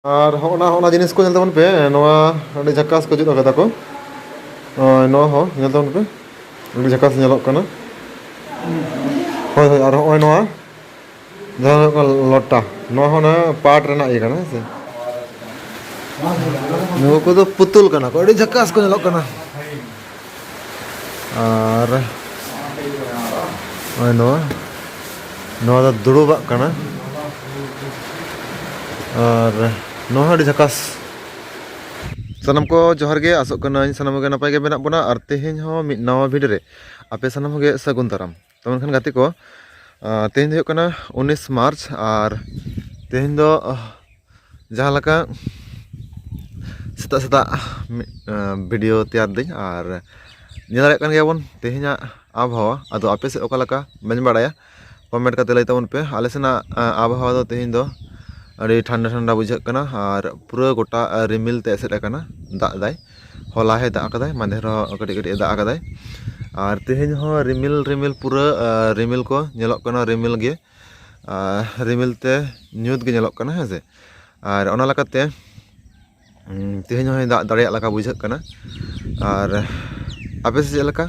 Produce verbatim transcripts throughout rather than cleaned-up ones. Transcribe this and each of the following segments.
ᱟᱨ ᱦᱚᱸᱜᱼᱚ ᱱᱟ, ᱦᱚᱸᱜᱼᱚ ᱱᱟ ᱡᱤᱱᱤᱥ ᱠᱚ ᱧᱮᱞ ᱛᱟᱵᱚᱱ ᱯᱮ, ᱱᱚᱣᱟ ᱟᱹᱰᱤ ᱡᱷᱟᱠᱟᱥ ᱠᱚ ᱡᱩᱛ ᱟᱠᱟᱫᱟ ᱠᱚ᱾ ᱱᱚᱜᱼᱚᱭ ᱱᱚᱣᱟ ᱦᱚᱸ ᱧᱮᱞ ᱛᱟᱵᱚᱱ ᱯᱮ, ᱟᱹᱰᱤ ᱡᱷᱟᱠᱟᱥ ᱧᱮᱞᱚᱜ ᱠᱟᱱᱟ᱾ ᱦᱳᱭ, ᱦᱳᱭ, ᱟᱨ ᱦᱚᱸᱜᱼᱚᱭ ᱱᱚᱣᱟ ᱡᱟᱦᱟᱸ ᱦᱩᱭᱩᱜ ᱠᱟᱱᱟ ᱞᱚᱴᱟ, ᱱᱚᱣᱟ ᱦᱚᱸ ᱚᱱᱟ ᱯᱟᱴ ᱨᱮᱱᱟᱜ ᱤᱭᱟᱹ ᱠᱟᱱᱟ, ᱦᱮᱸ ᱥᱮ? ᱱᱩᱠᱩ ᱠᱚᱫᱚ ᱯᱩᱛᱩᱞ ᱠᱟᱱᱟ ᱠᱚ, ᱟᱹᱰᱤ ᱡᱷᱟᱠᱟᱥ ᱠᱚ ᱧᱮᱞᱚᱜ ᱠᱟᱱᱟ᱾ ᱟᱨ ᱱᱚᱜᱼᱚᱭ ᱱᱚᱣᱟ, ᱱᱚᱣᱟ ᱫᱚ ᱫᱩᱲᱩᱵᱟᱜ ᱠᱟᱱᱟ᱾ ᱟᱨ ᱱᱚᱣᱟ ᱦᱚᱸ ᱟᱹᱰᱤ ᱡᱷᱟᱠᱟᱥ᱾ ᱥᱟᱱᱟᱢ ᱠᱚ ᱡᱚᱦᱟᱨ ᱜᱮ, ᱟᱥᱚᱜ ᱠᱟᱹᱱᱟᱹᱧ ᱥᱟᱱᱟᱢ ᱠᱚᱜᱮ ᱱᱟᱯᱟᱭ ᱜᱮ ᱢᱮᱱᱟᱜ ᱵᱚᱱᱟ᱾ ᱟᱨ ᱛᱮᱦᱮᱧ ᱦᱚᱸ ᱢᱤᱫ ᱱᱟᱣᱟ ᱵᱷᱤᱰᱤᱭᱳ ᱨᱮ ᱟᱯᱮ ᱥᱟᱱᱟᱢ ᱠᱚᱜᱮ ᱥᱟᱹᱜᱩᱱ ᱫᱟᱨᱟᱢ᱾ ᱛᱚ ᱢᱮᱱᱠᱷᱟᱱ ᱜᱟᱛᱮ ᱠᱚ, ᱟᱨ ᱛᱮᱦᱮᱧ ᱫᱚ ᱦᱩᱭᱩᱜ ᱠᱟᱱᱟ ᱩᱱᱤᱥ ᱢᱟᱨᱪ, ᱟᱨ ᱛᱮᱦᱮᱧ ᱫᱚ, ᱟᱦ, ᱡᱟᱦᱟᱸ ᱞᱮᱠᱟ ᱥᱮᱛᱟᱜ ᱥᱮᱛᱟᱜ ᱢᱤᱫ, ᱟᱸ, ᱵᱷᱤᱰᱤᱭᱳ ᱛᱮᱭᱟᱨ ᱫᱟᱹᱧ, ᱟᱨ ᱧᱮᱞ ᱫᱟᱲᱮᱭᱟᱜ ᱠᱟᱱ ᱜᱮᱭᱟᱵᱚᱱ ᱛᱮᱦᱮᱧᱟᱜ ᱟᱵᱚᱦᱟᱣᱟ᱾ ᱟᱫᱚ ᱟᱯᱮ ᱥᱮᱫ ᱚᱠᱟ ᱞᱮᱠᱟ ᱵᱟᱹᱧ ᱵᱟᱲᱟᱭᱟ, ᱠᱚᱢᱮᱱᱴ ᱠᱟᱛᱮ ᱞᱟᱹᱭ ᱛᱟᱵᱚᱱ ᱯᱮ᱾ ᱟᱞᱮ ᱥᱮᱱᱟᱜ, ᱟᱸ, ᱟᱵᱚᱦᱟᱣᱟ ᱫᱚ ᱛᱮᱦᱮᱧ ᱫᱚ ᱟᱹᱰᱤ ᱴᱷᱟᱱᱰᱟ ᱴᱷᱟᱱᱰᱟ ᱵᱩᱡᱷᱟᱹᱜ ᱠᱟᱱᱟ, ᱟᱨ ᱯᱩᱨᱟᱹ ᱜᱚᱴᱟ, ᱟᱸ, ᱨᱤᱢᱤᱞ ᱛᱮ ᱮᱥᱮᱫ ᱟᱠᱟᱱᱟ, ᱫᱟᱜ ᱫᱟᱭ᱾ ᱦᱚᱞᱟ ᱦᱚᱸᱭ ᱫᱟᱜ ᱟᱠᱟᱫᱟᱭ, ᱢᱟᱫᱷᱮᱨ ᱦᱚᱸ ᱠᱟᱹᱴᱤᱡ ᱠᱟᱹᱴᱤᱡ ᱮ ᱫᱟᱜ ᱟᱠᱟᱫᱟᱭ, ᱟᱨ ᱛᱮᱦᱮᱧ ᱦᱚᱸ ᱨᱤᱢᱤᱞ ᱨᱤᱢᱤᱞ ᱯᱩᱨᱟᱹ, ᱟᱸ, ᱨᱤᱢᱤᱞ ᱠᱚ ᱧᱮᱞᱚᱜ ᱠᱟᱱᱟ, ᱨᱤᱢᱤᱞ ᱜᱮ, ᱟᱸ, ᱨᱤᱢᱤᱞ ᱛᱮ ᱧᱩᱛ ᱜᱮ ᱧᱮᱞᱚᱜ ᱠᱟᱱᱟ, ᱦᱮᱸ ᱥᱮ᱾ ᱟᱨ ᱚᱱᱟ ᱞᱮᱠᱟᱛᱮ, ᱩᱸ, ᱛᱮᱦᱮᱧ ᱦᱚᱸᱭ ᱫᱟᱜ ᱫᱟᱲᱮᱭᱟᱜ ᱞᱮᱠᱟ ᱵᱩᱡᱷᱟᱹᱜ ᱠᱟᱱᱟ᱾ ᱟᱨ ᱟᱯᱮ ᱥᱮᱫ ᱪᱮᱫ ᱞᱮᱠᱟ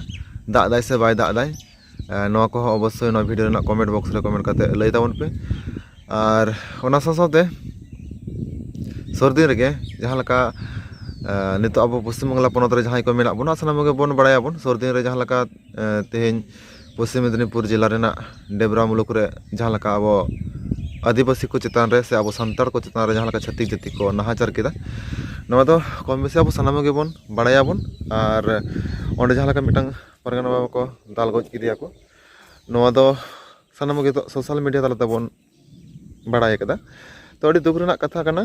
ᱫᱟᱜ ᱫᱟᱭ ᱥᱮ ᱵᱟᱭ ᱫᱟᱜ ᱫᱟᱭ? ᱟᱨ ᱱᱚᱣᱟ ᱠᱚᱦᱚᱸ ᱚᱵᱚᱥᱥᱳᱭ ᱱᱚᱣᱟ ᱵᱷᱤᱰᱤᱭᱳ ᱨᱮᱱᱟᱜ ᱠᱚᱢᱮᱱᱴ ᱵᱚᱠᱥ ᱨᱮ ᱠᱚᱢᱮᱱᱴ ᱠᱟᱛᱮ ᱞᱟᱹᱭ ᱛᱟᱵᱚᱱ ᱯᱮ᱾ ᱟᱨ ᱚᱱᱟ ᱥᱟᱶ ᱥᱟᱶᱛᱮ ᱥᱩᱨ ᱫᱤᱱ ᱨᱮᱜᱮ ᱡᱟᱦᱟᱸ ᱞᱮᱠᱟ, ᱟᱸ, ᱱᱤᱛᱚᱜ ᱟᱵᱚ ᱯᱚᱥᱪᱤᱢ ᱵᱟᱝᱞᱟ ᱯᱚᱱᱚᱛ ᱨᱮ ᱡᱟᱦᱟᱸᱭ ᱠᱚ ᱢᱮᱱᱟᱜ ᱵᱚᱱᱟ, ᱥᱟᱱᱟᱢ ᱠᱚᱜᱮ ᱵᱚᱱ ᱵᱟᱲᱟᱭᱟᱵᱚᱱ, ᱥᱩᱨ ᱫᱤᱱ ᱨᱮ ᱡᱟᱦᱟᱸ ᱞᱮᱠᱟ, ᱟᱸ, ᱛᱮᱦᱮᱧ ᱯᱚᱥᱪᱤᱢ ᱢᱮᱫᱤᱱᱤᱯᱩᱨ ᱡᱮᱞᱟ ᱨᱮᱱᱟᱜ ᱰᱮᱵᱽᱨᱟ ᱢᱩᱞᱩᱠ ᱨᱮ ᱡᱟᱦᱟᱸ ᱞᱮᱠᱟ ᱟᱵᱚ ᱟᱹᱫᱤᱵᱟᱹᱥᱤ ᱠᱚ ᱪᱮᱛᱟᱱ ᱨᱮ ᱥᱮ ᱟᱵᱚ ᱥᱟᱱᱛᱟᱲ ᱠᱚ ᱪᱮᱛᱟᱱ ᱨᱮ ᱡᱟᱦᱟᱸ ᱞᱮᱠᱟ ᱪᱷᱟᱹᱛᱤᱠ ᱡᱟᱹᱛᱤ ᱠᱚ ᱱᱟᱦᱟᱪᱟᱨ ᱠᱮᱫᱟ, ᱱᱚᱣᱟ ᱫᱚ ᱠᱚᱢ ᱵᱮᱥᱤ ᱟᱵᱚ ᱥᱟᱱᱟᱢ ᱜᱮᱵᱚᱱ ᱵᱟᱲᱟᱭᱟᱵᱚᱱ᱾ ᱟᱨ ᱚᱸᱰᱮ ᱡᱟᱦᱟᱸ ᱞᱮᱠᱟ ᱢᱤᱫᱴᱟᱝ ᱯᱟᱨᱜᱟᱱᱟ ᱵᱟᱵᱟ ᱠᱚ ᱫᱟᱞ ᱜᱚᱡ ᱠᱮᱫᱮᱭᱟ ᱠᱚ, ᱱᱚᱣᱟ ᱫᱚ ᱥᱟᱱᱟᱢ ᱜᱮ ᱥᱳᱥᱟᱞ ᱢᱤᱰᱤᱭᱟ ᱛᱟᱞᱟ ᱛᱮᱵᱚᱱ ᱵᱟᱲᱟᱭ ᱠᱟᱫᱟ᱾ ᱛᱚ ᱟᱹᱰᱤ ᱫᱩᱠ ᱨᱮᱱᱟᱜ ᱠᱟᱛᱷᱟ ᱠᱟᱱᱟ᱾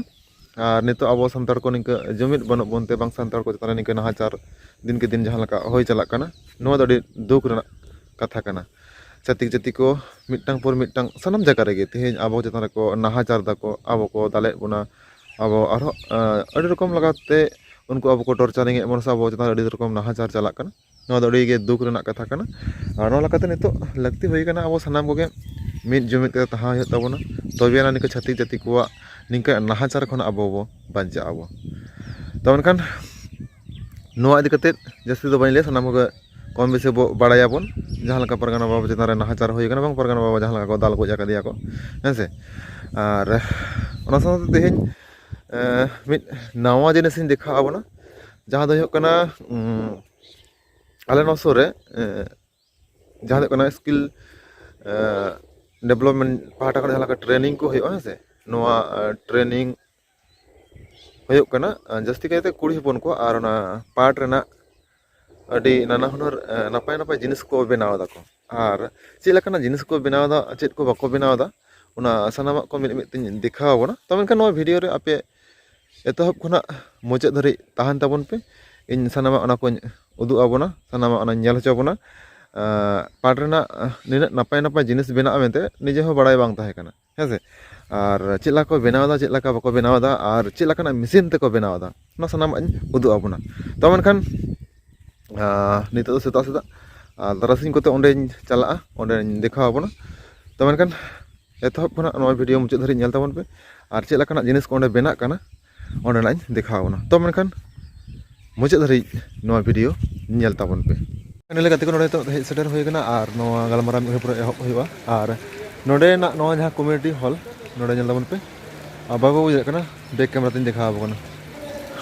ᱟᱨ ᱱᱤᱛᱚᱜ ᱟᱵᱚ ᱥᱟᱱᱛᱟᱲ ᱠᱚ ᱱᱤᱝᱠᱟᱹ ᱡᱩᱢᱤᱫ ᱵᱟᱹᱱᱩᱜ ᱵᱚᱱ ᱛᱮ, ᱵᱟᱝ ᱥᱟᱱᱛᱟᱲ ᱠᱚ ᱪᱮᱛᱟᱱ ᱨᱮ ᱱᱤᱝᱠᱟᱹ ᱱᱟᱦᱟᱪᱟᱨ ᱫᱤᱱ ᱠᱮ ᱫᱤᱱ ᱡᱟᱦᱟᱸ ᱞᱮᱠᱟ ᱦᱩᱭ ᱪᱟᱞᱟᱜ ᱠᱟᱱᱟ, ᱱᱚᱣᱟ ᱫᱚ ᱟᱹᱰᱤ ᱫᱩᱠ ᱨᱮᱱᱟᱜ ᱠᱟᱛᱷᱟ ᱠᱟᱱᱟ᱾ ᱪᱷᱟᱹᱛᱤᱠ ᱡᱟᱹᱛᱤ ᱠᱚ ᱢᱤᱫᱴᱟᱝ ᱯᱚᱨ ᱢᱤᱫᱴᱟᱝ ᱥᱟᱱᱟᱢ ᱡᱟᱭᱜᱟ ᱨᱮᱜᱮ ᱛᱮᱦᱮᱧ ᱟᱵᱚ ᱪᱮᱛᱟᱱ ᱨᱮᱠᱚ ᱱᱟᱦᱟᱪᱟᱨ ᱫᱟᱠᱚ, ᱟᱵᱚ ᱠᱚ ᱫᱟᱞᱮᱫ ᱵᱚᱱᱟ, ᱟᱵᱚ ᱟᱨᱦᱚᱸ, ᱟᱸ, ᱟᱹᱰᱤ ᱨᱚᱠᱚᱢ ᱞᱮᱠᱟᱛᱮ ᱩᱱᱠᱩ ᱟᱵᱚ ᱠᱚ ᱴᱚᱨᱪᱟᱨᱤᱝ ᱮᱫ ᱵᱚᱱᱟ ᱥᱮ ᱟᱵᱚ ᱪᱮᱛᱟᱱ ᱨᱮ ᱟᱹᱰᱤ ᱨᱚᱠᱚᱢ ᱱᱟᱦᱟᱪᱟᱨ ᱪᱟᱞᱟᱜ ᱠᱟᱱᱟ᱾ ᱱᱚᱣᱟ ᱫᱚ ᱟᱹᱰᱤ ᱜᱮ ᱫᱩᱠ ᱨᱮᱱᱟᱜ ᱠᱟᱛᱷᱟ ᱠᱟᱱᱟ᱾ ᱟᱨ ᱱᱚᱣᱟ ᱞᱮᱠᱟᱛᱮ ᱱᱤᱛᱚᱜ ᱞᱟᱹᱠᱛᱤ ᱦᱩᱭ ᱠᱟᱱᱟ ᱟᱵᱚ ᱥᱟᱱᱟᱢ ᱠᱚᱜᱮ ᱢᱤᱫ ᱡᱩᱢᱤᱫ ᱠᱟᱛᱮ ᱛᱟᱦᱮᱸ ᱦᱩᱭᱩᱜ ᱛᱟᱵᱚᱱᱟ᱾ ᱛᱚᱵᱮ ᱟᱱᱟᱜ ᱱᱤᱝᱠᱟᱹ ᱪᱷᱟᱹᱛᱤᱠ ᱡᱟᱹᱛᱤ ᱠᱚᱣᱟᱜ ᱱᱤᱝᱠᱟᱹ ᱱᱟᱦᱟᱪᱟᱨ ᱠᱷᱚᱱᱟᱜ ᱟᱵᱚ ᱵᱚ ᱵᱟᱧᱪᱟᱜ ᱟᱵᱚ᱾ ᱛᱚ ᱢᱮᱱᱠᱷᱟᱱ ᱱᱚᱣᱟ ᱤᱫᱤ ᱠᱟᱛᱮ ᱡᱟᱹᱥᱛᱤ ᱫᱚ ᱵᱟᱹᱧ ᱞᱟᱹᱭᱟ, ᱥᱟᱱᱟᱢ ᱠᱚᱜᱮ ᱠᱚᱢ ᱵᱮᱥᱤ ᱵᱚ ᱵᱟᱲᱟᱭᱟᱵᱚᱱ, ᱡᱟᱦᱟᱸ ᱞᱮᱠᱟ ᱯᱟᱨᱜᱟᱱᱟ ᱵᱟᱵᱟ ᱪᱮᱛᱟᱱ ᱨᱮ ᱱᱟᱦᱟᱪᱟᱨ ᱦᱩᱭ ᱠᱟᱱᱟ, ᱵᱟᱝ ᱯᱟᱨᱜᱟᱱᱟ ᱵᱟᱵᱟ ᱡᱟᱦᱟᱸ ᱞᱮᱠᱟ ᱠᱚ ᱫᱟᱞ ᱜᱚᱡ ᱟᱠᱟᱫᱮᱭᱟ ᱠᱚ, ᱦᱮᱸ ᱥᱮ᱾ ᱟᱨ ᱚᱱᱟ ᱥᱟᱶᱛᱮ ᱛᱮᱦᱮᱧ, ᱮᱸ, ᱢᱤᱫ ᱱᱟᱣᱟ ᱡᱤᱱᱤᱥ ᱤᱧ ᱫᱮᱠᱷᱟᱣ ᱟᱵᱚᱱᱟ, ᱡᱟᱦᱟᱸ ᱫᱚ ᱦᱩᱭᱩᱜ ᱠᱟᱱᱟ, ᱩᱸ, ᱟᱞᱮ ᱱᱚᱣᱟ ᱥᱩᱨ ᱨᱮ, ᱮᱸ, ᱡᱟᱦᱟᱸ ᱫᱚ ᱦᱩᱭᱩᱜ ᱠᱟᱱᱟ skill, ᱮᱸ, development ᱯᱟᱦᱴᱟ ᱠᱷᱚᱱ ᱡᱟᱦᱟᱸ ᱞᱮᱠᱟ training ᱠᱚ ᱦᱩᱭᱩᱜᱼᱟ, ᱦᱮᱸ ᱥᱮ, ᱱᱚᱣᱟ, ᱮᱸ, training ᱦᱩᱭᱩᱜ ᱠᱟᱱᱟ, ᱟᱸ, ᱡᱟᱹᱥᱛᱤ ᱠᱟᱭᱛᱮ ᱠᱩᱲᱤ ᱦᱚᱯᱚᱱ ᱠᱚ, ᱟᱨ ᱚᱱᱟ ᱯᱟᱴ ᱨᱮᱱᱟᱜ ᱟᱹᱰᱤ ᱱᱟᱱᱟ ᱦᱩᱱᱟᱹᱨ, ᱟᱸ, ᱱᱟᱯᱟᱭ ᱱᱟᱯᱟᱭ ᱡᱤᱱᱤᱥ ᱠᱚ ᱵᱮᱱᱟᱣ ᱫᱟᱠᱚ᱾ ᱟᱨ ᱪᱮᱫ ᱞᱮᱠᱟᱱᱟᱜ ᱡᱤᱱᱤᱥ ᱠᱚ ᱵᱮᱱᱟᱣ ᱮᱫᱟ, ᱪᱮᱫ ᱠᱚ ᱵᱟᱠᱚ ᱵᱮᱱᱟᱣ ᱮᱫᱟ, ᱚᱱᱟ ᱥᱟᱱᱟᱢᱟᱜ ᱠᱚ ᱢᱤᱫ ᱢᱤᱫ ᱛᱤᱧ ᱫᱮᱠᱷᱟᱣ ᱟᱵᱚᱱᱟ᱾ ᱛᱚ ᱢᱮᱱᱠᱷᱟᱱ ᱱᱚᱣᱟ video ᱨᱮ ᱟᱯᱮ ᱮᱛᱚᱦᱚᱵ ᱠᱷᱚᱱᱟᱜ ᱢᱩᱪᱟᱹᱫ ᱫᱷᱟᱹᱨᱤᱡ ᱛᱟᱦᱮᱱ ᱛᱟᱵᱚᱱ ᱯᱮ᱾ ᱤᱧ ᱥᱟᱱᱟᱢᱟᱜ ᱚᱱᱟ ᱠᱚᱧ ᱩᱫᱩᱜ ᱟᱵᱚᱱᱟ, ᱥᱟᱱᱟᱢᱟᱜ ᱚᱱᱟᱧ ᱧᱮᱞ ᱦᱚᱪᱚ ᱵᱚᱱᱟ᱾ ᱟᱸ, ᱯᱟᱴ ᱨᱮᱱᱟᱜ ᱱᱤᱱᱟᱹᱜ ᱱᱟᱯᱟᱭ ᱱᱟᱯᱟᱭ ᱡᱤᱱᱤᱥ ᱵᱮᱱᱟᱜᱼᱟ ᱢᱮᱱᱛᱮ ᱱᱤᱡᱮ ᱦᱚᱸ ᱵᱟᱲᱟᱭ ᱵᱟᱝ ᱛᱟᱦᱮᱸ ᱠᱟᱱᱟ᱾ ᱦᱮᱸ ᱥᱮ? ᱟᱨ ᱪᱮᱫ ᱞᱮᱠᱟ ᱠᱚ ᱵᱮᱱᱟᱣ ᱮᱫᱟ, ᱪᱮᱫ ᱞᱮᱠᱟ ᱵᱟᱠᱚ ᱵᱮᱱᱟᱣ ᱮᱫᱟ, ᱟᱨ ᱪᱮᱫ ᱞᱮᱠᱟᱱᱟᱜ machine ᱛᱮᱠᱚ ᱵᱮᱱᱟᱣ ᱮᱫᱟ, ᱚᱱᱟ ᱥᱟᱱᱟᱢᱟᱜ ᱤᱧ ᱩᱫᱩᱜ ᱟᱵᱚᱱᱟ᱾ ᱛᱚ ᱢᱮᱱᱠᱷᱟᱱ, ᱟᱸ, ᱱᱤᱛᱚᱜ ᱫᱚ ᱥᱮᱛᱟᱜ ᱥᱮᱛᱟᱜ, ᱟᱨ ᱛᱟᱨᱟᱥᱤᱧ ᱠᱚᱛᱮ ᱚᱸᱰᱮᱧ ᱪᱟᱞᱟᱜᱼᱟ, ᱚᱸᱰᱮᱧ ᱫᱮᱠᱷᱟᱣ ᱟᱵᱚᱱᱟ᱾ ᱛᱚ ᱢᱮᱱᱠᱷᱟᱱ ᱮᱛᱚᱦᱚᱵ ᱠᱷᱚᱱᱟᱜ ᱱᱚᱣᱟ video ᱢᱩᱪᱟᱹᱫ ᱫᱷᱟᱹᱨᱤᱡ ᱧᱮᱞ ᱛᱟᱵᱚᱱ ᱯᱮ, ᱟᱨ ᱪᱮᱫ ᱞᱮᱠᱟᱱᱟᱜ ᱡᱤᱱᱤᱥ ᱠᱚ ᱚᱸᱰᱮ ᱵᱮᱱᱟᱜ ᱠᱟᱱᱟ, ᱚᱸᱰᱮᱱᱟᱜ ᱤᱧ ᱫᱮᱠᱷᱟᱣ ᱟᱵᱚᱱᱟ᱾ ᱛᱚ ᱢᱮᱱᱠᱷᱟᱱ ᱢᱩᱪᱟᱹᱫ ᱫᱷᱟᱹᱨᱤᱡ ᱱᱚᱣᱟ video ᱧᱮᱞ ᱛᱟᱵᱚᱱ ᱯᱮ᱾ ᱯᱷᱟᱭᱱᱟᱞᱤ ᱜᱟᱛᱮ ᱠᱚ, ᱱᱚᱰᱮ ᱱᱤᱛᱚᱜ ᱦᱮᱡ ᱥᱮᱴᱮᱨ ᱦᱩᱭ ᱟᱠᱟᱱᱟ ᱟᱨ ᱱᱚᱣᱟ ᱜᱟᱞᱢᱟᱨᱟᱣ ᱢᱤᱫ ᱜᱷᱟᱹᱲᱤ ᱯᱚᱨᱮ ᱮᱦᱚᱵ ᱦᱩᱭᱩᱜᱼᱟ᱾ ᱟᱨ ᱱᱚᱰᱮᱱᱟᱜ ᱱᱚᱣᱟ ᱡᱟᱦᱟᱸ community hall, ᱱᱚᱰᱮ ᱧᱮᱞ ᱛᱟᱵᱚᱱ ᱯᱮ, ᱟᱨ ᱵᱟᱠᱚ ᱵᱩᱡᱷᱟᱹᱜ ᱠᱟᱱᱟ, back camera ᱛᱮᱧ ᱫᱮᱠᱷᱟᱣ ᱟᱵᱚ ᱠᱟᱱᱟ᱾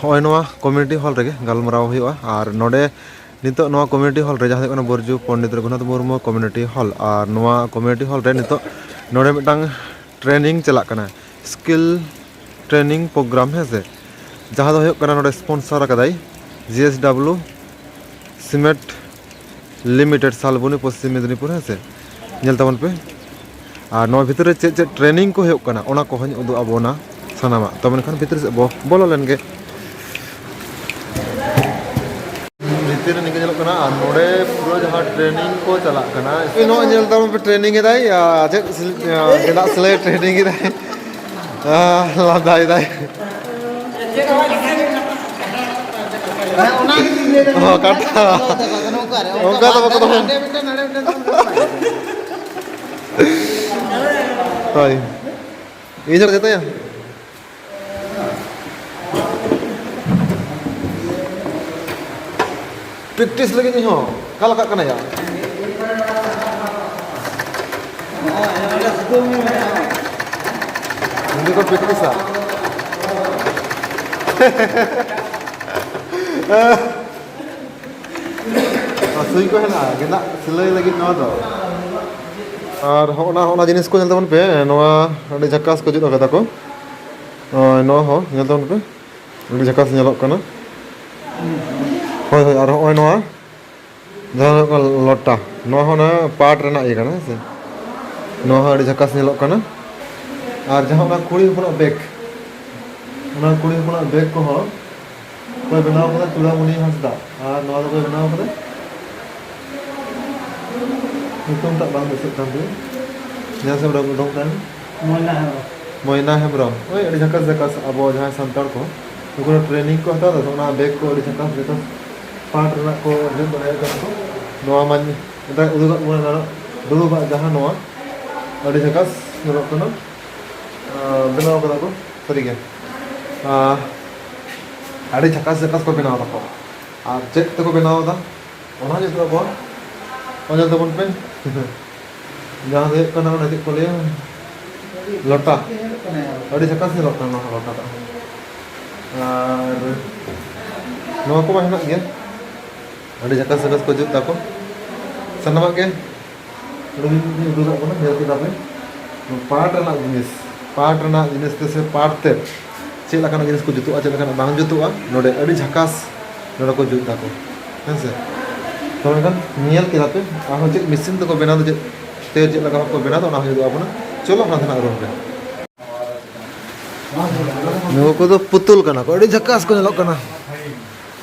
ᱱᱚᱜᱼᱚᱭ ᱱᱚᱣᱟ community hall ᱨᱮᱜᱮ ᱜᱟᱞᱢᱟᱨᱟᱣ ᱦᱩᱭᱩᱜᱼᱟ᱾ ᱟᱨ ᱱᱚᱰᱮ ᱱᱤᱛᱚᱜ ᱱᱚᱣᱟ community hall ᱨᱮ ᱡᱟᱦᱟᱸ ᱫᱚ ᱦᱩᱭᱩᱜ ᱠᱟᱱᱟ ᱵᱳᱨᱡᱩ ᱯᱚᱱᱰᱤᱛ ᱨᱚᱜᱷᱩᱱᱟᱛᱷ ᱢᱩᱨᱢᱩ community hall, ᱟᱨ ᱱᱚᱣᱟ community hall ᱨᱮ ᱱᱤᱛᱚᱜ ᱱᱚᱰᱮ ᱢᱤᱫᱴᱟᱝ training ᱪᱟᱞᱟᱜ ᱠᱟᱱᱟ, skill training program, ᱦᱮᱸ ᱥᱮ, ᱡᱟᱦᱟᱸ ᱫᱚ ᱦᱩᱭᱩᱜ ᱠᱟᱱᱟ ᱱᱚᱰᱮ sponsor ᱟᱠᱟᱫᱟᱭ G S W Cement Limited, Salboni, Paschim Medinipur, ᱦᱮᱸ ᱥᱮ᱾ ᱧᱮᱞ ᱛᱟᱵᱚᱱ ᱯᱮ᱾ ᱟᱨ ᱱᱚᱣᱟ ᱵᱷᱤᱛᱨᱤ ᱨᱮ ᱪᱮᱫ ᱪᱮᱫ training ᱠᱚ ᱦᱩᱭᱩᱜ ᱠᱟᱱᱟ, ᱚᱱᱟ ᱠᱚᱦᱚᱸᱧ ᱩᱫᱩᱜ ᱟᱵᱚᱱᱟ ᱥᱟᱱᱟᱢᱟᱜ᱾ ᱛᱚ ᱢᱮᱱᱠᱷᱟᱱ ᱵᱷᱤᱛᱨᱤ ᱥᱮᱫ ᱵᱚ ᱵᱚᱞᱚ ᱞᱮᱱ ᱜᱮ᱾ ᱵᱷᱤᱛᱨᱤ ᱨᱮ ᱱᱤᱝᱠᱟᱹ ᱧᱮᱞᱚᱜ ᱠᱟᱱᱟ, ᱟᱨ ᱱᱚᱰᱮ ᱯᱩᱨᱟᱹ ᱡᱟᱦᱟᱸ training ᱠᱚ ᱪᱟᱞᱟᱜ ᱠᱟᱱᱟ, ᱱᱚᱜᱼᱚᱭ ᱧᱮᱞ ᱛᱟᱵᱚᱱ ᱯᱮ, training ᱮᱫᱟᱭ, ᱟᱨ ᱪᱮᱫ ᱥᱤᱞ-, ᱟᱨ ᱜᱮᱸᱫᱟᱜ ᱥᱤᱞᱟᱹᱭ training ᱮᱫᱟᱭ᱾ ᱟᱦ, ᱞᱟᱸᱫᱟᱭᱮᱫᱟᱭ᱾ ᱦᱮᱸ, ᱚᱱᱟ ᱜᱮ ᱤᱧ ᱞᱟᱹᱭ ᱫᱟ᱾ ᱚ, ᱠᱟᱴᱟ᱾ ᱱᱚᱝᱠᱟ ᱫᱚ ᱵᱟᱠᱚ ᱫᱚᱦᱚᱭᱟ᱾ ᱦᱟᱸᱰᱮ ᱢᱤᱫᱴᱮᱱ, ᱱᱟᱰᱮ ᱢᱤᱫᱴᱮᱱ᱾ ᱦᱳᱭ, ᱤᱧ ᱦᱚᱸ ᱡᱚᱛᱚᱭᱟ᱾ ᱯᱨᱮᱠᱴᱤᱥ ᱞᱟᱹᱜᱤᱫ ᱤᱧ ᱦᱚᱸ ᱚᱠᱟ ᱞᱮᱠᱟᱜ ᱠᱟᱱᱟ ᱭᱟ? ᱱᱚᱸᱰᱮ ᱠᱚ ᱯᱨᱮᱠᱴᱤᱥᱟ᱾ ᱟᱨ ᱥᱩᱭ ᱠᱚ ᱦᱮᱱᱟᱜᱼᱟ, ᱜᱮᱸᱫᱟᱜ ᱥᱤᱞᱟᱹᱭ ᱞᱟᱹᱜᱤᱫ ᱱᱚᱣᱟ ᱫᱚ᱾ ᱟᱨ ᱦᱚᱸᱜᱼᱱᱟ, ᱦᱚᱸᱜᱼᱱᱟ ᱡᱤᱱᱤᱥ ᱠᱚ ᱧᱮᱞ ᱛᱟᱵᱚᱱ ᱯᱮ, ᱱᱚᱣᱟ ᱟᱹᱰᱤ ᱡᱷᱟᱠᱟᱥ ᱠᱚ ᱡᱩᱛ ᱟᱠᱟᱫᱟ ᱠᱚ᱾ ᱱᱚᱜᱼᱚᱭ ᱱᱚᱣᱟ ᱦᱚᱸ ᱧᱮᱞ ᱛᱟᱵᱚᱱ ᱯᱮ, ᱟᱹᱰᱤ ᱡᱷᱟᱠᱟᱥ ᱧᱮᱞᱚᱜ ᱠᱟᱱᱟ᱾ ᱦᱳᱭ, ᱦᱳᱭ, ᱟᱨ ᱦᱚᱸᱜᱼᱚᱭ ᱱᱚᱣᱟ ᱡᱟᱦᱟᱸ ᱦᱩᱭᱩᱜ ᱠᱟᱱᱟ ᱞᱚᱴᱟ, ᱱᱚᱣᱟ ᱦᱚᱸ ᱚᱱᱟ ᱯᱟᱴ ᱨᱮᱱᱟᱜ ᱤᱭᱟᱹ ᱠᱟᱱᱟ, ᱦᱮᱸ ᱥᱮ? ᱱᱚᱣᱟ ᱦᱚᱸ ᱟᱹᱰᱤ ᱡᱷᱟᱠᱟᱥ ᱧᱮᱞᱚᱜ ᱠᱟᱱᱟ᱾ ᱟᱨ ᱡᱟᱦᱟᱸ ᱚᱱᱟ ᱠᱩᱲᱤ ᱦᱚᱯᱚᱱᱟᱜ ᱵᱮᱜᱽ, ᱚᱱᱟ ᱠᱩᱲᱤ ᱦᱚᱯᱚᱱᱟᱜ ᱵᱮᱜᱽ ᱠᱚᱦᱚᱸ ᱚᱠᱚᱭ ᱵᱮᱱᱟᱣ ᱠᱟᱫᱟ? ᱪᱩᱲᱟᱢᱩᱱᱤ ᱦᱟᱸᱥᱫᱟ᱾ ᱟᱨ ᱱᱚᱣᱟ ᱫᱚ ᱚᱠᱚᱭ ᱵᱮᱱᱟᱣ ᱠᱟᱫᱟ? ᱧᱩᱛᱩᱢ ᱴᱟᱜ ᱵᱟᱝ ᱫᱤᱥᱟᱹᱜ ᱠᱟᱱ ᱛᱤᱧᱟᱹ᱾ ᱡᱟᱦᱟᱸ ᱥᱮᱫ ᱚᱸᱰᱮ ᱩᱰᱩᱝ ᱛᱟᱦᱮᱱ᱾ ᱢᱚᱭᱱᱟ ᱦᱮᱢᱵᱨᱚᱢ᱾ ᱢᱚᱭᱱᱟ ᱦᱮᱢᱵᱨᱚᱢ᱾ ᱳᱭ ᱟᱹᱰᱤ ᱡᱷᱟᱠᱟᱥ ᱡᱷᱟᱠᱟᱥ ᱟᱵᱚ ᱡᱟᱦᱟᱸᱭ ᱥᱟᱱᱛᱟᱲ ᱠᱚ, ᱱᱩᱠᱩ ᱫᱚ ᱴᱨᱮᱱᱤᱝ ᱠᱚ ᱦᱟᱛᱟᱣ ᱮᱫᱟ, ᱚᱱᱟ ᱵᱮᱜᱽ ᱠᱚ ᱟᱹᱰᱤ ᱡᱷᱟᱠᱟᱥ ᱡᱷᱟᱠᱟᱥ ᱯᱟᱴ ᱨᱮᱱᱟᱜ ᱠᱚ ᱡᱩᱛ ᱫᱟᱲᱮᱭᱟᱜ ᱠᱟᱱᱟ ᱠᱚ᱾ ᱱᱚᱣᱟ ᱢᱟᱧ ᱢᱮᱛᱟᱭ ᱩᱫᱩᱜᱟᱜ ᱵᱚᱱᱟ, ᱫᱩᱲᱩᱵᱟᱜ ᱡᱟᱦᱟᱸ ᱱᱚᱣᱟ ᱟᱹᱰᱤ ᱡᱷᱟᱠᱟᱥ ᱧᱮᱞᱚᱜ ᱠᱟᱱᱟ᱾ ᱟᱸ, ᱵᱮᱱᱟᱣ ᱠᱟᱫᱟ ᱠᱚ ᱥᱟᱹᱨᱤᱜᱮ᱾ ᱟᱸ, ᱟᱹᱰᱤ ᱡᱷᱟᱠᱟᱥ ᱡᱷᱟᱠᱟᱥ ᱠᱚ ᱵᱮᱱᱟᱣ ᱫᱟᱠᱚ᱾ ᱟᱨ ᱪᱮᱫ ᱛᱮᱠᱚ ᱵᱮᱱᱟᱣ ᱮᱫᱟ ᱚᱱᱟ ᱧᱩᱛᱩᱢ ᱟᱵᱚ ᱚᱱᱟ ᱛᱟᱵᱚᱱ ᱯᱮ᱾ ᱡᱟᱦᱟᱸ ᱫᱚ ᱦᱩᱭᱩᱜ ᱠᱟᱱᱟ ᱚᱱᱟ ᱪᱮᱫ ᱠᱚ ᱞᱟᱹᱭᱟ, ᱞᱚᱴᱟ᱾ ᱟᱹᱰᱤ ᱡᱷᱟᱠᱟᱥ ᱧᱮᱞᱚᱜ ᱠᱟᱱᱟ ᱱᱚᱣᱟ ᱞᱚᱴᱟ ᱫᱚ᱾ ᱟᱨ ᱱᱚᱣᱟ ᱠᱚᱢᱟ ᱦᱮᱱᱟᱜ ᱜᱮᱭᱟ, ᱟᱹᱰᱤ ᱡᱷᱟᱠᱟᱥ ᱡᱷᱟᱠᱟᱥ ᱠᱚ ᱡᱩᱛ ᱫᱟᱠᱚ ᱥᱟᱱᱟᱢᱟᱜ ᱜᱮ᱾ ᱱᱚᱰᱮ ᱡᱩᱫᱤ ᱩᱫᱩᱜᱟᱜ ᱵᱚᱱᱟ, ᱧᱮᱞ ᱠᱮᱫᱟ ᱯᱮ, ᱱᱚᱣᱟ ᱯᱟᱴ ᱨᱮᱱᱟᱜ ᱡᱤᱱᱤᱥ, ᱯᱟᱴ ᱨᱮᱱᱟᱜ ᱡᱤᱱᱤᱥ ᱛᱮ ᱥᱮ ᱯᱟᱴ ᱛᱮ ᱪᱮᱫ ᱞᱮᱠᱟᱱᱟᱜ ᱡᱤᱱᱤᱥ ᱠᱚ ᱡᱩᱛᱩᱜᱼᱟ, ᱪᱮᱫ ᱞᱮᱠᱟᱱᱟᱜ ᱵᱟᱝ ᱡᱩᱛᱩᱜᱼᱟ, ᱱᱚᱰᱮ ᱟᱹᱰᱤ ᱡᱷᱟᱠᱟᱥ ᱱᱚᱰᱮ ᱠᱚ ᱡᱩᱛ ᱫᱟᱠᱚ, ᱦᱮᱸ ᱥᱮ᱾ ᱛᱚ ᱢᱮᱱᱠᱷᱟᱱ ᱧᱮᱞ ᱠᱮᱫᱟ ᱯᱮ ᱟᱨᱦᱚᱸ ᱪᱮᱫ ᱢᱮᱥᱤᱱ ᱛᱮᱠᱚ ᱵᱮᱱᱟᱣ ᱫᱟ, ᱪᱮᱫ ᱛᱮ ᱪᱮᱫ ᱞᱮᱠᱟ ᱵᱷᱟᱵᱽ ᱠᱚ ᱵᱮᱱᱟᱣ ᱫᱟ, ᱚᱱᱟ ᱦᱚᱸ ᱩᱫᱩᱜ ᱟᱵᱚᱱᱟ᱾ ᱪᱚᱞᱚ ᱦᱟᱱᱟ ᱫᱷᱟᱨᱮ ᱨᱩᱢ ᱨᱮ᱾ ᱱᱩᱠᱩ ᱠᱚᱫᱚ ᱯᱩᱛᱩᱞ ᱠᱟᱱᱟ ᱠᱚ, ᱟᱹᱰᱤ ᱡᱷᱟᱠᱟᱥ ᱠᱚ ᱧᱮᱞᱚᱜ ᱠᱟᱱᱟ᱾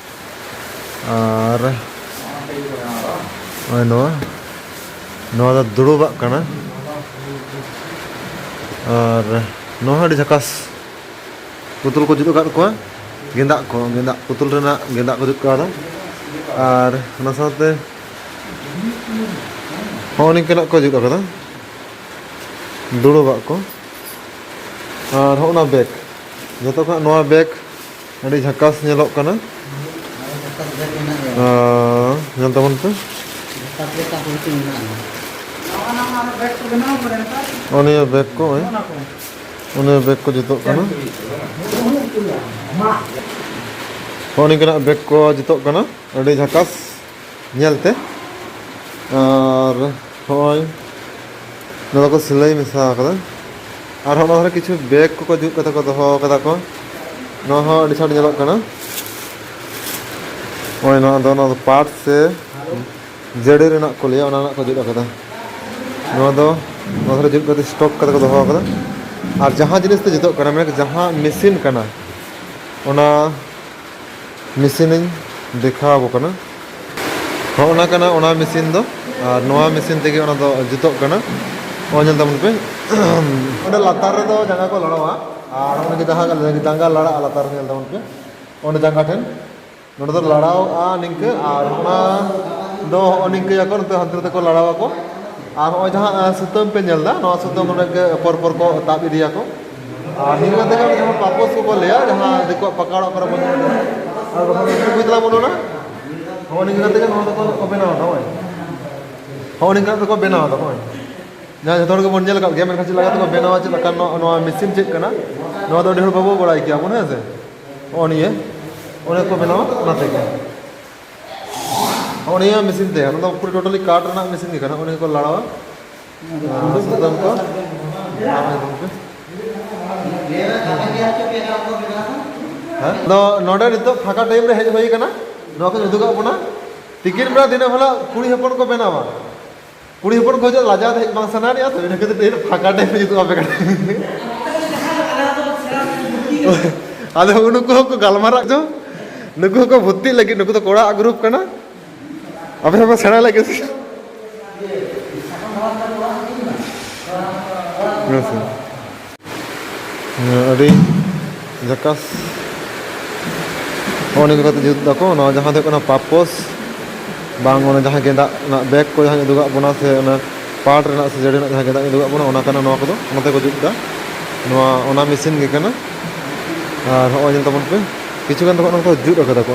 ᱟᱨ ᱱᱚᱜᱼᱚᱭ ᱱᱚᱣᱟ, ᱱᱚᱣᱟ ᱫᱚ ᱫᱩᱲᱩᱵᱟᱜ ᱠᱟᱱᱟ᱾ ᱟᱨ ᱱᱚᱣᱟ ᱦᱚᱸ ᱟᱹᱰᱤ ᱡᱷᱟᱠᱟᱥ ᱯᱩᱛᱩᱞ ᱠᱚ ᱡᱩᱛ ᱟᱠᱟᱫ ᱠᱚᱣᱟ, ᱜᱮᱸᱫᱟᱜ ᱠᱚ, ᱜᱮᱸᱫᱟᱜ ᱯᱩᱛᱩᱞ ᱨᱮᱱᱟᱜ ᱜᱮᱸᱫᱟᱜ ᱠᱚ ᱡᱩᱛ ᱠᱟᱣᱫᱟ᱾ ᱟᱨ ᱚᱱᱟ ᱥᱟᱶᱛᱮ ᱦᱚᱸᱜᱼᱚ ᱱᱤᱝᱠᱟᱹᱱᱟᱜ ᱠᱚ ᱡᱩᱛ ᱟᱠᱟᱫᱟ᱾ ᱫᱩᱲᱩᱵᱟᱜ ᱠᱚ᱾ ᱟᱨ ᱦᱚᱸᱜᱼᱚ ᱱᱟ ᱵᱮᱜᱽ, ᱡᱚᱛᱚ ᱠᱷᱚᱱᱟᱜ ᱱᱚᱣᱟ ᱵᱮᱜᱽ ᱟᱹᱰᱤ ᱡᱷᱟᱠᱟᱥ ᱧᱮᱞᱚᱜ ᱠᱟᱱᱟ᱾ ᱟᱨ ᱧᱮᱞ ᱛᱟᱵᱚᱱ ᱯᱮ᱾ ᱱᱚᱜᱼᱚ ᱱᱤᱭᱟᱹ ᱵᱮᱜᱽ ᱠᱚ, ᱱᱚᱜᱼᱚᱭ᱾ ᱱᱚᱜᱼᱚ ᱱᱤᱭᱟᱹ ᱵᱮᱜᱽ ᱠᱚ ᱡᱩᱛᱚᱜ ᱠᱟᱱᱟ᱾ ᱱᱚᱜᱼᱚ ᱱᱤᱝᱠᱟᱱᱟᱜ ᱵᱮᱜᱽ ᱠᱚ ᱡᱩᱛᱚᱜ ᱠᱟᱱᱟ, ᱟᱹᱰᱤ ᱡᱷᱟᱠᱟᱥ ᱧᱮᱞᱛᱮ᱾ ᱟᱨ ᱦᱚᱸᱜᱼᱚᱭ ᱱᱚᱣᱟ ᱠᱚ ᱥᱤᱞᱟᱹᱭ ᱢᱮᱥᱟ ᱠᱟᱫᱟ᱾ ᱟᱨ ᱦᱚᱸᱜᱼᱚ ᱱᱚᱣᱟ ᱫᱷᱟᱨᱮ ᱠᱤᱪᱷᱩ ᱵᱮᱜᱽ ᱠᱚᱠᱚ ᱡᱩᱛ ᱠᱟᱛᱮ ᱠᱚ ᱫᱚᱦᱚ ᱠᱟᱫᱟ ᱠᱚ᱾ ᱱᱚᱣᱟ ᱦᱚᱸ ᱟᱹᱰᱤ ᱪᱷᱟᱴ ᱧᱮᱞᱚᱜ ᱠᱟᱱᱟ᱾ ᱱᱚᱜᱼᱚᱭ ᱱᱚᱣᱟ ᱫᱚ, ᱱᱚᱣᱟ ᱫᱚ ᱯᱟᱴ ᱥᱮ ᱡᱟᱹᱲᱤ ᱨᱮᱱᱟᱜ ᱠᱚ ᱞᱟᱹᱭᱟ, ᱚᱱᱟ ᱨᱮᱱᱟᱜ ᱠᱚ ᱡᱩᱛ ᱟᱠᱟᱫᱟ᱾ ᱱᱚᱣᱟ ᱫᱚ ᱱᱚᱣᱟ ᱫᱷᱟᱨᱮ ᱡᱩᱛ ᱠᱟᱛᱮ ᱥᱴᱚᱠ ᱠᱟᱛᱮ ᱠᱚ ᱫᱚᱦᱚ ᱟᱠᱟᱫᱟ᱾ ᱟᱨ ᱡᱟᱦᱟᱸ ᱡᱤᱱᱤᱥ ᱛᱮ ᱡᱩᱛᱚᱜ ᱠᱟᱱᱟ, ᱢᱟᱱᱮ ᱡᱟᱦᱟᱸ ᱢᱮᱥᱤᱱ ᱠᱟᱱᱟ, ᱚᱱᱟ ᱢᱮᱥᱤᱱᱤᱧ ᱫᱮᱠᱷᱟᱣ ᱟᱠᱚ ᱠᱟᱱᱟ᱾ ᱦᱚᱸᱜᱼᱚ ᱱᱟ ᱠᱟᱱᱟ ᱚᱱᱟ ᱢᱮᱥᱤᱱ ᱫᱚ, ᱟᱨ ᱱᱚᱣᱟ ᱢᱮᱥᱤᱱ ᱛᱮᱜᱮ ᱚᱱᱟ ᱫᱚ ᱡᱩᱛᱚᱜ ᱠᱟᱱᱟ᱾ ᱱᱚᱜᱼᱚᱭ ᱧᱮᱞ ᱛᱟᱵᱚᱱ ᱯᱮ, ᱚᱸᱰᱮ ᱞᱟᱛᱟᱨ ᱨᱮᱫᱚ ᱡᱟᱸᱜᱟ ᱠᱚ ᱞᱟᱲᱟᱣᱟ, ᱟᱨ ᱚᱸᱰᱮ ᱡᱟᱦᱟᱸ ᱡᱟᱸᱜᱟ ᱞᱟᱲᱟᱜᱼᱟ ᱞᱟᱛᱟᱨ ᱨᱮ, ᱧᱮᱞ ᱛᱟᱵᱚᱱ ᱯᱮ, ᱚᱸᱰᱮ ᱡᱟᱸᱜᱟ ᱴᱷᱮᱱ ᱱᱚᱰᱮ ᱫᱚ ᱞᱟᱲᱟᱣᱼᱟ ᱱᱤᱝᱠᱟᱹ, ᱟᱨ ᱚᱱᱟ ᱫᱚ ᱦᱚᱸᱜᱼᱚ ᱱᱤᱝᱠᱟᱹᱭᱟᱠᱚ, ᱱᱚᱛᱮ ᱦᱟᱱᱛᱮ ᱱᱟᱛᱮ ᱠᱚ ᱞᱟᱲᱟᱣᱟᱠᱚ᱾ ᱟᱨ ᱱᱚᱜᱼᱚᱭ ᱡᱟᱦᱟᱸ, ᱟᱸ, ᱥᱩᱛᱟᱹᱢ ᱯᱮ ᱧᱮᱞ ᱮᱫᱟ, ᱱᱚᱣᱟ ᱥᱩᱛᱟᱹᱢ ᱚᱸᱰᱮ ᱜᱮ ᱯᱚᱨ ᱯᱚᱨ ᱠᱚ ᱛᱟᱵ ᱤᱫᱤᱭᱟᱠᱚ᱾ ᱟᱨ ᱱᱤᱭᱟᱹ ᱠᱟᱛᱮ ᱜᱮ ᱡᱟᱦᱟᱸ ᱯᱟᱯᱚᱥ ᱠᱚᱠᱚ ᱞᱟᱹᱭᱟ, ᱡᱟᱦᱟᱸ ᱫᱤᱠᱩᱣᱟᱜ ᱯᱟᱠᱟ ᱚᱲᱟᱜ ᱠᱚᱨᱮ ᱵᱚᱱ ᱧᱮᱞ ᱮᱫᱟ᱾ ᱟᱨ ᱵᱟᱠᱷᱟᱱ ᱫᱚ ᱵᱩᱡᱽ ᱛᱟᱵᱚᱱ ᱚᱱᱟ᱾ ᱦᱚᱸᱜᱼᱚ ᱱᱤᱝᱠᱟᱹ ᱠᱟᱛᱮ ᱜᱮ ᱱᱚᱣᱟ ᱫᱚᱠᱚ ᱵᱮᱱᱟᱣ ᱮᱫᱟ, ᱱᱚᱜᱼᱚᱭ᱾ ᱦᱚᱸᱜᱼᱚ ᱱᱤᱝᱠᱟᱹ ᱠᱟᱛᱮ ᱠᱚ ᱵᱮᱱᱟᱣ ᱮᱫᱟ, ᱱᱚᱜᱼᱚᱭ᱾ ᱡᱟᱦᱟᱸ ᱡᱚᱛᱚ ᱦᱚᱲ ᱜᱮᱵᱚᱱ ᱧᱮᱞ ᱟᱠᱟᱫ ᱜᱮᱭᱟ, ᱢᱮᱱᱠᱷᱟᱱ ᱪᱮᱫ ᱞᱮᱠᱟ ᱠᱟᱛᱮ ᱠᱚ ᱵᱮᱱᱟᱣᱟ, ᱪᱮᱫ ᱞᱮᱠᱟ ᱱᱚᱣᱟ, ᱱᱚᱣᱟ ᱢᱮᱥᱤᱱ ᱪᱮᱫ ᱠᱟᱱᱟ, ᱱᱚᱣᱟ ᱫᱚ ᱟᱹᱰᱤ ᱦᱚᱲ ᱵᱟᱵᱚ ᱵᱟᱲᱟᱭ ᱜᱮᱭᱟ ᱵᱚᱱ, ᱦᱮᱸ ᱥᱮ? ᱦᱚᱸᱜᱼᱚ ᱱᱤᱭᱟᱹ, ᱚᱱᱮ ᱠᱚ ᱵᱮᱱᱟᱣᱟ ᱚᱱᱟ ᱛᱮᱜᱮ᱾ ᱦᱚᱸᱜᱼᱚ ᱱᱤᱭᱟᱹ ᱢᱮᱥᱤᱱ ᱛᱮ, ᱚᱱᱟ ᱫᱚ ᱯᱩᱨᱟᱹ totally ᱠᱟᱴ ᱨᱮᱱᱟᱜ ᱢᱮᱥᱤᱱ ᱜᱮ ᱠᱟᱱᱟ᱾ ᱚᱱᱮ ᱠᱚ ᱞᱟᱲᱟᱣᱟ᱾ ᱟᱨ ᱥᱩᱛᱟᱹᱢ ᱠᱚ᱾ ᱦᱮᱸ? ᱟᱫᱚ ᱱᱚᱰᱮ ᱱᱤᱛᱚᱜ ᱯᱷᱟᱸᱠᱟ time ᱨᱮ ᱦᱮᱡ ᱦᱩᱭ ᱠᱟᱱᱟ᱾ ᱱᱚᱣᱟ ᱠᱚᱧ ᱩᱫᱩᱜᱟᱜ ᱵᱚᱱᱟ᱾ ᱛᱤᱠᱤᱱ ᱵᱮᱲᱟ ᱫᱤᱱᱟᱹᱢ ᱦᱤᱞᱳᱜ ᱠᱩᱲᱤ ᱦᱚᱯᱚᱱ ᱠᱚ ᱵᱮᱱᱟᱣᱟ᱾ ᱠᱩᱲᱤ ᱦᱚᱯᱚᱱ ᱠᱚ ᱦᱤᱡᱩᱜ ᱞᱟᱡᱟᱣ ᱛᱮ ᱦᱮᱡ ᱵᱟᱝ ᱥᱟᱱᱟ ᱟᱱᱤᱡᱼᱟ ᱛᱚ, ᱤᱱᱟᱹ ᱠᱷᱟᱹᱛᱤᱨ ᱛᱮ ᱯᱷᱟᱸᱠᱟ time ᱨᱮ ᱡᱩᱛᱩᱜ ᱟᱯᱮ ᱠᱟᱱᱟ᱾ ᱟᱫᱚ ᱱᱩᱠᱩ ᱦᱚᱸᱠᱚ ᱜᱟᱞᱢᱟᱨᱟᱜ ᱪᱚ, ᱱᱩᱠᱩ ᱦᱚᱸᱠᱚ ᱵᱷᱚᱨᱛᱤᱜ ᱞᱟᱹᱜᱤᱫ, ᱱᱩᱠᱩ ᱫᱚ ᱠᱚᱲᱟ ᱟᱜ group ᱠᱟᱱᱟ᱾ ᱟᱯᱮ ᱦᱚᱸᱯᱮ ᱥᱮᱬᱟ ᱞᱟᱹᱜᱤᱫ᱾ ᱦᱮᱸ ᱥᱮ᱾ ᱦᱮᱸ, ᱟᱹᱰᱤ ᱡᱟᱠᱟᱥ᱾ ᱦᱚᱸᱜᱼᱚ ᱱᱤᱝᱠᱟ ᱠᱟᱛᱮ ᱡᱩᱛ ᱫᱟᱠᱚ᱾ ᱱᱚᱣᱟ ᱡᱟᱦᱟᱸ ᱫᱚ ᱦᱩᱭᱩᱜ ᱠᱟᱱᱟ ᱯᱟᱯᱚᱥ, ᱵᱟᱝ ᱚᱱᱟ ᱡᱟᱦᱟᱸ ᱜᱮᱸᱫᱟᱜ ᱨᱮᱱᱟᱜ bag ᱠᱚ ᱡᱟᱦᱟᱸᱧ ᱩᱫᱩᱜᱟᱜ ᱵᱚᱱᱟ, ᱥᱮ ᱚᱱᱟ ᱯᱟᱴ ᱨᱮᱱᱟᱜ ᱥᱮ ᱡᱟᱹᱲᱤ ᱨᱮᱱᱟᱜ ᱡᱟᱦᱟᱸ ᱜᱮᱸᱫᱟᱜ ᱤᱧ ᱩᱫᱩᱜ ᱟᱫ ᱵᱚᱱᱟ, ᱚᱱᱟ ᱠᱟᱱᱟ ᱱᱚᱣᱟ ᱠᱚᱫᱚ, ᱚᱱᱟ ᱛᱮᱠᱚ ᱡᱩᱛ ᱮᱫᱟ᱾ ᱱᱚᱣᱟ ᱚᱱᱟ ᱢᱮᱥᱤᱱ ᱜᱮ ᱠᱟᱱᱟ᱾ ᱟᱨ ᱦᱚᱸᱜᱼᱚᱭ ᱧᱮᱞ ᱛᱟᱵᱚᱱ ᱯᱮ, ᱠᱤᱪᱷᱩ ᱜᱟᱱ ᱫᱚ ᱦᱟᱸᱜ ᱱᱚᱝᱠᱟ ᱡᱩᱛ ᱟᱠᱟᱫᱟ ᱠᱚ᱾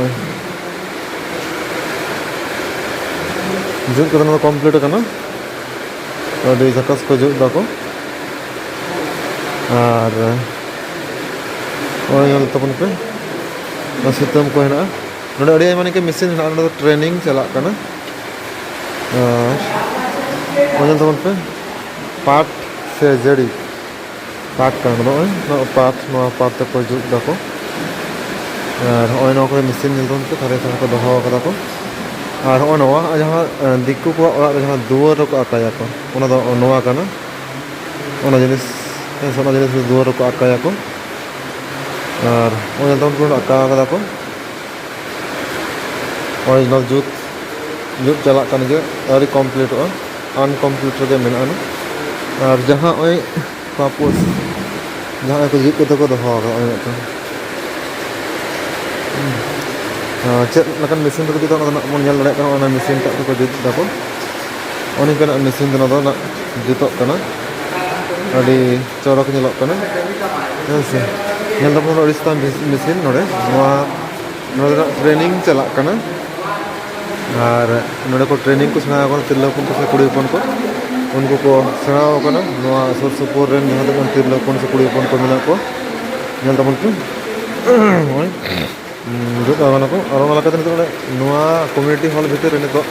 ᱡᱩᱛ ᱠᱟᱛᱮ ᱱᱚᱣᱟ ᱠᱚᱢᱯᱞᱤᱴ ᱟᱠᱟᱱᱟ᱾ ᱟᱹᱰᱤ ᱡᱷᱟᱠᱟᱥ ᱠᱚ ᱡᱩᱛ ᱫᱟᱠᱚ᱾ ᱟᱨ ᱱᱚᱜᱼᱚᱭ ᱧᱮᱞ ᱛᱟᱵᱚᱱ ᱯᱮ, ᱱᱚᱣᱟ ᱥᱩᱛᱟᱹᱢ ᱠᱚ ᱦᱮᱱᱟᱜᱼᱟ᱾ ᱱᱚᱰᱮ ᱟᱹᱰᱤ ᱟᱭᱢᱟ ᱱᱤᱝᱠᱟᱹ ᱢᱮᱥᱤᱱ ᱦᱮᱱᱟᱜᱼᱟ, ᱱᱚᱰᱮ ᱫᱚ ᱴᱨᱮᱱᱤᱝ ᱪᱟᱞᱟᱜ ᱠᱟᱱᱟ᱾ ᱟᱨ ᱱᱚᱜᱼᱚᱭ ᱧᱮᱞ ᱛᱟᱵᱚᱱ ᱯᱮ, ᱯᱟᱴ ᱥᱮ ᱡᱟᱹᱲᱤ, ᱯᱟᱴ ᱠᱟᱱᱟ ᱱᱚᱜᱼᱚᱭ ᱱᱚᱣᱟ ᱯᱟᱴ, ᱱᱚᱣᱟ ᱯᱟᱴ ᱛᱮᱠᱚ ᱡᱩᱛ ᱫᱟᱠᱚ᱾ ᱟᱨ ᱱᱚᱜᱼᱚᱭ ᱱᱚᱣᱟ ᱠᱚᱨᱮ ᱢᱮᱥᱤᱱ ᱧᱮᱞ ᱛᱟᱵᱚᱱ ᱯᱮ, ᱛᱷᱟᱨᱮ ᱛᱷᱟᱨᱮ ᱠᱚ ᱫᱚᱦᱚ ᱠᱟᱫᱟ ᱠᱚ᱾ ᱟᱨ ᱦᱚᱸᱜᱼᱚᱭ ᱱᱚᱣᱟ ᱡᱟᱦᱟᱸ, ᱮ, ᱫᱤᱠᱩ ᱠᱚᱣᱟᱜ ᱚᱲᱟᱜ ᱨᱮ ᱡᱟᱦᱟᱸ ᱫᱩᱣᱟᱹᱨ ᱨᱮᱠᱚ ᱟᱠᱟᱭᱟᱠᱚ, ᱚᱱᱟ ᱫᱚ ᱱᱚᱣᱟ ᱠᱟᱱᱟ᱾ ᱚᱱᱟ ᱡᱤᱱᱤᱥ, ᱦᱮᱸ ᱥᱮ, ᱚᱱᱟ ᱡᱤᱱᱤᱥ ᱫᱚ ᱫᱩᱣᱟᱹᱨ ᱨᱮᱠᱚ ᱟᱠᱟᱭᱟᱠᱚ᱾ ᱟᱨ ᱱᱚᱜᱼᱚᱭ ᱧᱮᱞ ᱛᱟᱵᱚᱱ ᱯᱮ, ᱟᱠᱟ ᱠᱟᱫᱟ ᱠᱚ᱾ ᱚᱨᱤᱡᱤᱱᱟᱞ ᱡᱩᱛ, ᱡᱩᱛ ᱪᱟᱞᱟᱜ ᱠᱟᱱ ᱜᱮᱭᱟ, ᱟᱹᱣᱨᱤ ᱠᱚᱢᱯᱞᱤᱴᱚᱜᱼᱟ, ᱟᱱᱠᱚᱢᱯᱞᱤᱴ ᱨᱮᱜᱮ ᱢᱮᱱᱟᱜᱼᱟ ᱱᱟᱜ᱾ ᱟᱨ ᱡᱟᱦᱟᱸ ᱱᱚᱜᱼᱚᱭ ᱯᱟᱯᱳᱥ, ᱡᱟᱦᱟᱸ ᱠᱚ ᱡᱩᱛ ᱠᱟᱛᱮ ᱠᱚ ᱫᱚᱦᱚ ᱟᱠᱟᱫᱟ, ᱱᱚᱜᱼᱚᱭ ᱢᱤᱫᱴᱟᱝ᱾ ᱦᱩᱸ᱾ ᱟᱨ ᱪᱮᱫ ᱞᱮᱠᱟᱱ ᱢᱮᱥᱤᱱ ᱛᱮᱠᱚ ᱡᱩᱛᱟ, ᱚᱱᱟ ᱫᱚ ᱱᱟᱜ ᱵᱚᱱ ᱧᱮᱞ ᱫᱟᱲᱮᱭᱟᱜ ᱠᱟᱱᱟ, ᱚᱱᱟ ᱢᱮᱥᱤᱱ ᱴᱟᱜ ᱛᱮᱠᱚ ᱡᱩᱛ ᱫᱟᱠᱚ᱾ ᱚᱱᱮ ᱚᱱᱠᱟᱱᱟᱜ ᱢᱮᱥᱤᱱ ᱛᱮ ᱱᱚᱣᱟ ᱫᱚ ᱱᱟᱜ ᱡᱩᱛᱚᱜ ᱠᱟᱱᱟ, ᱟᱹᱰᱤ ᱪᱚᱨᱚᱠ ᱧᱮᱞᱚᱜ ᱠᱟᱱᱟ, ᱦᱮᱸ ᱥᱮ᱾ ᱧᱮᱞ ᱫᱟᱵᱚᱱ ᱟᱹᱰᱤ ᱥᱮᱛᱟᱜ ᱢᱮᱥᱤᱱ ᱱᱚᱰᱮ, ᱱᱚᱣᱟ ᱱᱚᱰᱮᱱᱟᱜ ᱴᱨᱮᱱᱤᱝ ᱪᱟᱞᱟᱜ ᱠᱟᱱᱟ᱾ ᱟᱨ ᱱᱚᱰᱮ ᱠᱚ ᱴᱨᱮᱱᱤᱝ ᱠᱚ ᱥᱮᱬᱟ ᱟᱠᱚ ᱠᱟᱱᱟ ᱛᱤᱨᱞᱟᱹ ᱦᱚᱯᱚᱱ ᱠᱚ ᱥᱮ ᱠᱩᱲᱤ ᱦᱚᱯᱚᱱ ᱠᱚ᱾ ᱩᱱᱠᱩ ᱠᱚ ᱥᱮᱬᱟ ᱟᱠᱚ ᱠᱟᱱᱟ ᱱᱚᱣᱟ ᱥᱩᱨ ᱥᱩᱯᱩᱨ ᱨᱮᱱ ᱡᱟᱦᱟᱸ ᱛᱤᱱᱟᱹᱜ ᱛᱤᱨᱞᱟᱹ ᱦᱚᱯᱚᱱ ᱥᱮ ᱠᱩᱲᱤ ᱦᱚᱯᱚᱱ ᱠᱚ ᱢᱮᱱᱟᱜ ᱠᱚ᱾ ᱧᱮᱞ ᱛᱟᱵᱚᱱ ᱯᱮ, ᱱᱚᱜᱼᱚᱭ, ᱩᱸ, ᱡᱩᱛ ᱟᱠᱟᱱᱟ ᱠᱚ᱾ ᱟᱨ ᱚᱱᱟ ᱞᱮᱠᱟᱛᱮ ᱱᱤᱛᱚᱜ ᱱᱚᱰᱮ ᱱᱚᱣᱟ ᱠᱚᱢᱤᱭᱩᱱᱤᱴᱤ ᱦᱚᱞ ᱵᱷᱤᱛᱤᱨ ᱨᱮ ᱱᱤᱛᱚᱜ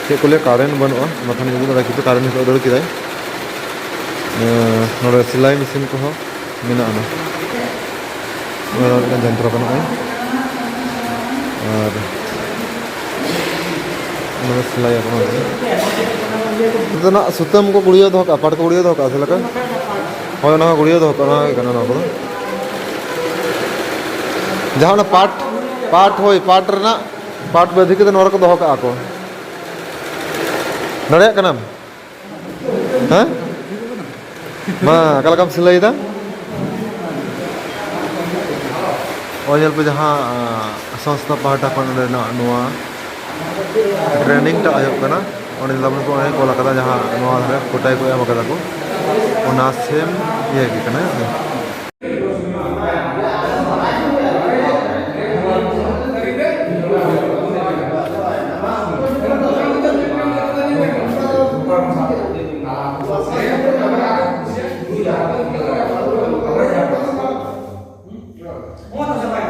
ᱪᱮᱫ ᱠᱚ ᱞᱟᱹᱭᱟ, ᱠᱟᱨᱮᱱᱴ ᱵᱟᱹᱱᱩᱜᱼᱟ, ᱵᱟᱠᱷᱟᱱ ᱡᱩᱫᱤ ᱱᱚᱰᱮ ᱠᱤᱪᱷᱩ ᱠᱟᱨᱮᱱᱴ ᱱᱤᱛᱚᱜ ᱫᱟᱹᱲ ᱠᱮᱫᱟᱭ᱾ ᱮᱸ, ᱱᱚᱰᱮ ᱥᱮᱞᱟᱭ ᱢᱮᱥᱤᱱ ᱠᱚᱦᱚᱸ ᱢᱮᱱᱟᱜᱼᱟ᱾ ᱚᱱᱟ ᱫᱚ ᱢᱤᱫᱴᱟᱝ ᱡᱚᱱᱛᱨᱚ ᱠᱟᱱᱟ᱾ ᱟᱨ ᱚᱱᱟ ᱫᱚ ᱥᱮᱞᱟᱭ ᱟᱠᱚ ᱚᱱᱟ ᱫᱚ᱾ ᱱᱤᱛᱚᱜ ᱱᱟᱜ ᱥᱩᱛᱟᱹᱢ ᱠᱚ ᱜᱩᱲᱭᱟᱹᱣ ᱫᱚᱦᱚ ᱠᱟᱜᱼᱟ, ᱯᱟᱴ ᱠᱚ ᱜᱩᱲᱭᱟᱹᱣ ᱫᱚᱦᱚ ᱠᱟᱜᱼᱟ, ᱪᱮᱫ ᱞᱮᱠᱟ? ᱦᱳᱭ, ᱚᱱᱟ ᱠᱚ ᱜᱩᱲᱭᱟᱹᱣ ᱫᱚᱦᱚ ᱠᱟᱜᱼᱟ, ᱚᱱᱟ ᱜᱮ ᱠᱟᱱᱟ ᱱᱚᱣᱟ ᱠᱚᱫᱚ᱾ ᱡᱟᱦᱟᱸ ᱚᱱᱟ ᱯᱟᱴ, ᱯᱟᱴ, ᱦᱳᱭ, ᱯᱟᱴ ᱨᱮᱱᱟᱜ, ᱯᱟᱴ ᱵᱟᱹᱫᱷᱤ ᱠᱟᱛᱮ ᱱᱚᱣᱟ ᱨᱮᱠᱚ ᱫᱚᱦᱚ ᱠᱟᱜᱼᱟ ᱠᱚ᱾ ᱫᱟᱲᱮᱭᱟᱜ ᱠᱟᱱᱟᱢ? ᱦᱮᱸ? ᱢᱟ, ᱚᱠᱟ ᱞᱮᱠᱟᱢ ᱥᱤᱞᱟᱹᱭᱮᱫᱟ? ᱱᱚᱜᱼᱚᱭ ᱧᱮᱞ ᱯᱮ, ᱡᱟᱦᱟᱸ, ᱟᱸ, ᱥᱚᱝᱥᱛᱷᱟ ᱯᱟᱦᱴᱟ ᱠᱷᱚᱱ ᱱᱚᱰᱮᱱᱟᱜ ᱱᱚᱣᱟ ᱴᱨᱮᱱᱤᱝ ᱴᱟᱜ ᱦᱩᱭᱩᱜ ᱠᱟᱱᱟ, ᱚᱸᱰᱮ ᱧᱮᱞ ᱫᱟᱵᱚᱱ ᱠᱚ ᱚᱱᱮ ᱠᱚ ᱚᱞ ᱟᱠᱟᱫᱟ, ᱡᱟᱦᱟᱸ ᱱᱚᱣᱟ ᱫᱷᱟᱨᱮ ᱠᱚᱴᱟᱭ ᱠᱚ ᱮᱢ ᱟᱠᱟᱫᱟ ᱠᱚ, ᱚᱱᱟ ᱥᱮᱢ ᱤᱭᱟᱹ ᱜᱮ ᱠᱟᱱᱟ, ᱦᱮᱸ ᱥᱮ?